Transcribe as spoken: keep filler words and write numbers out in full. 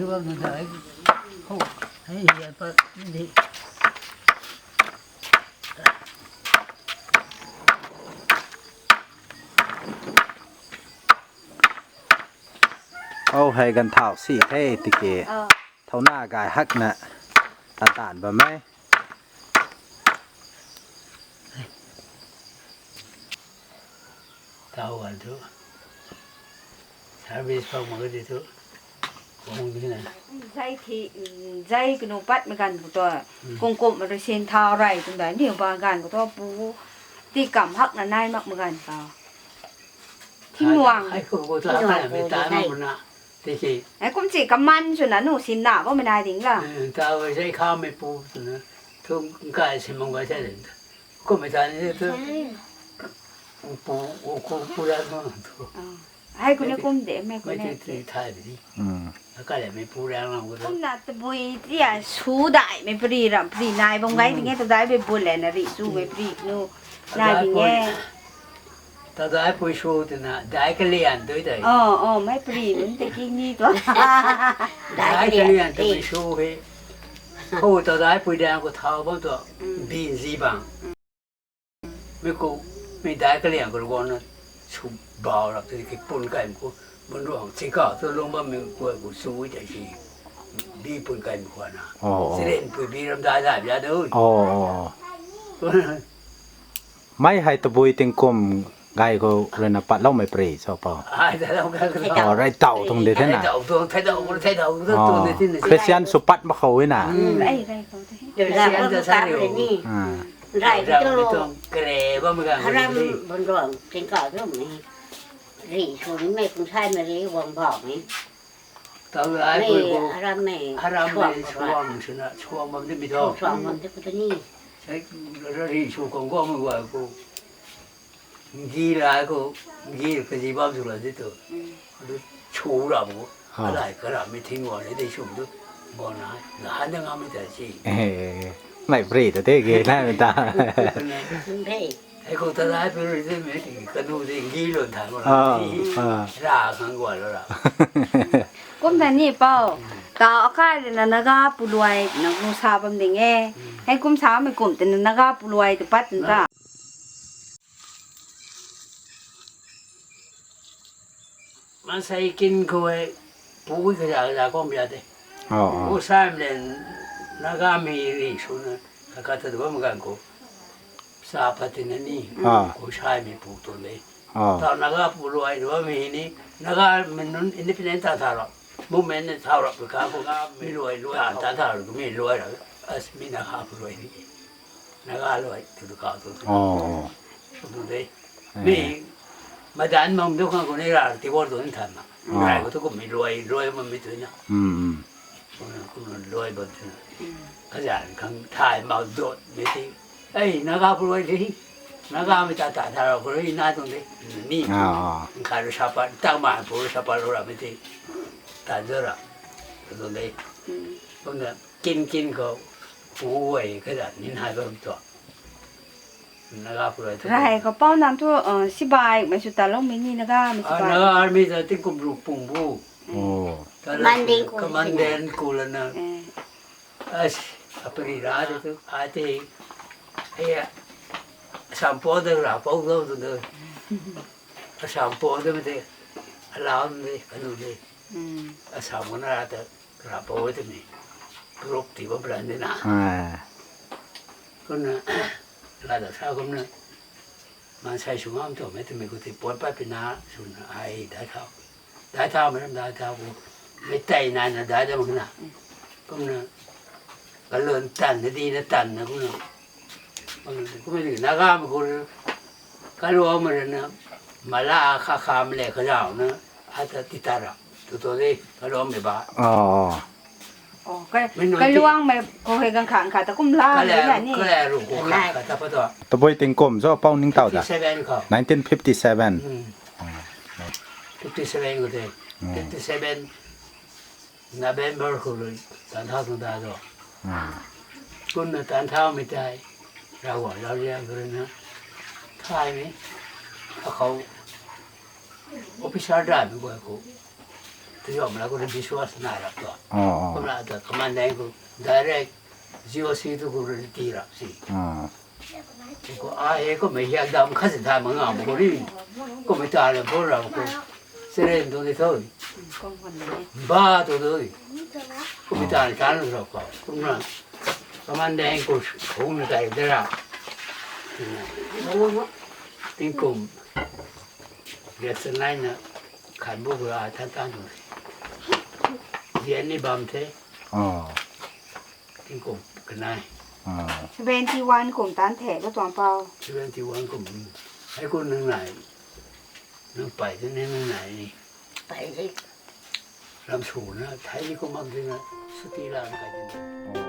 Hou hei ganv thau si the tiki. Thau na gay hakna tan tan bam e. Tau gan thu service phang mak di thu kung di na. Zai thi, zai kanu pat ma gan ku to. Kung kum ma rui sin thau rai kum dai niu ba gan ku to pu ti kam hak na nai mak ma gan ta. Thing nuang. Ai ku ku ta ai mi ta ma na. Ti ki. Ai kum chi kaman chu na nu sin na bo ma nai ding la. Tau zai kha mi pu tu na. Thu kai si mong kai sa den. Kum mi ta ni tu. Pu, pu, pu, pu la ma tu. Hei kuni kum de, mei kuni. Mei ti thai di. Akai le mei pu rang lang gu. Kum na tabui ti a su dai mei pri ram pri nai bam gai ding e, tadai bei bul le na ri su mei pri nu nai ding e. Tadai pui su tina dai kalian dui dai. Oh, oh, mei pri nun te ki ni tu. Dai kalian tu su he. Ko tadai pui dang ko thau bam tu. Bin zi bang. Mi ku, mi dai kaliang ku ruang na su bau rap tei ki pun kai mi ku, bun ruang chingkau tu lung bam mi ku, ku sui tei si, bi pun kai mi ku na. Oh, oh. Siren pui bi ram dai dai bia de. Oh, oh, oh. Mei hei tabui tingkum gay khou rui na pat lou mei pri, so pau. Ai, dai lou kai ku. Oh, rai tau tung de the na. Rai tau tung, thai tau ku, thai tau ku, tu de tin. Christian su pat ma khou na. Rai, rai khou de. Christian ta sa ri o. Rai, rai, rai, tu. Kare bam ga. Haram bun ruang, tingkau tu mi. Ri su ni mei kum sai mei ri wang bau mi. Tau lai pui ko. Haram mei, haram mei suang sina, suang bam di mi tho. Suang bam di ku ta ni. Sai ri su kong kong mei gua ko. Ngi lai ko, ngi ka ji bam su la di tu. Du chu ra bo. Alai ka ra mi thing wa ni de su du. Bo na, na han da ngam mi ta si. Eh, mei pri ta de ge na mi ta. Hei. Hei khou ta lai pi rui de mei ti kanu de ngi lun tha mo la. Ah, ah. Ra khang guan lo la. Kum ta ni pau. Tau akai rui na Naga puluai na gu sa bam ding e. Hei kum sa mei kum te na Naga puluai te pat ta. Maansei kin khou hei, pui kaza kaza kum bia de. Oh, oh. Pu sai mei len Naga mi ri su na, kaka ta duam gan khou. Sa pat ti na ni, ah, pu sai mi pu tu de. Oh. Tau Naga puluai duam mi ni, Naga mei nunc independent ta tha ro. Movement na thau rap ka pu ka mi luai luai ta tha ro, mi luai ra. As mi Naga puluai ni. Naga luai tu tu kau tu tu. Oh. Tu tu de. Eh. Mi madan mam du khang ko ni ra ti wor tu ni than ma. Oh. Rai ko tu ko mi luai luai ma mi tu na. Hmm, hmm. Ko na, ko na luai bam tu na. Kazan khang thai mau dot mi ti. Ei, Naga puluai ti. Naga mi ta ta ta ra ko ri na tu de. Ni. Ah, ah. Kha ru sa pa, ta ma pu ru sa pa lo ra mi ti. Ta zo ra. Tu tu de. Ko na. Kin kin khou, pu ei kazan nin hai bam tu. Naga puluai tu. Rai khou pau nang tu, uh, sibai mei su ta lou mi ni Naga mei sibai. Ah, Naga army ta tingkum ruk pung bu. Oh. Commandant ku. Commandant ku la na. Eh. As, apri ra de tu, a te, eh, Assam pau de ra pau lou tu de. Assam pau de mei te, alau de, kanu de. Hmm. Assam ko na ra ta. Ra pau e twmei. Proof ti bam plan de na. Ah. Kumna, la da sa kumna. Maansei sw ngam tu mei twmei khou ti puan pat pi na, sw na, ai, dai thau. Dai thau mei ram dai thau khou. Mei tei nai na dai da mak na. Kumna, kalun tan na di na tan na kumna. Kumna, kumna di Naga mei khou, kaluang mei rui na, mala kha kha mei le kazau na. Ata ti ta ra. Tu tu de, kaluang mei ba. Oh. Oh, ka, mei nunc ti kaluang mei khou hei ganv khat khat ta kum la, kala, mei na ni. Kala ru khou khat khat ta pa tu. Tabui tingkum zo pau ning tau da. Fifty seven khou. Nineteen fifty seven. Hmm. Fifty seven khou te. Hmm. Fifty seven November khou rui tan thau tuang da zo. Hmm. Kumna tan thau mei tei. Ravguangc lau liang khou rui na. Thay mei. Akhou. Officer dai mei guay khou. Yom la ko biswas na rap to. Oh, oh. Kumna ta commandant ko direct G O C tu ko ti rap si. Ah. Ko a he ko me ya dam kha si da ma ngam ko ri. Ko me ta le bo ra ko. Seren tu ni thoi. Ba tu tu. Ko me ta le ta na ko. Kumna commandant ko hung na tai de ra. Tingkum. Reaction line na khan bu ra than than tu. Zian ni bam the. Ah. Tingkum kanai. Ah. Seventy one kum tan the ko tuang pau. Seventy one kum. Ai ko nang nai. Nang pai de nang nai ni. Pai de. Lam su na, thai ni ko mak de na, suti la na kai de.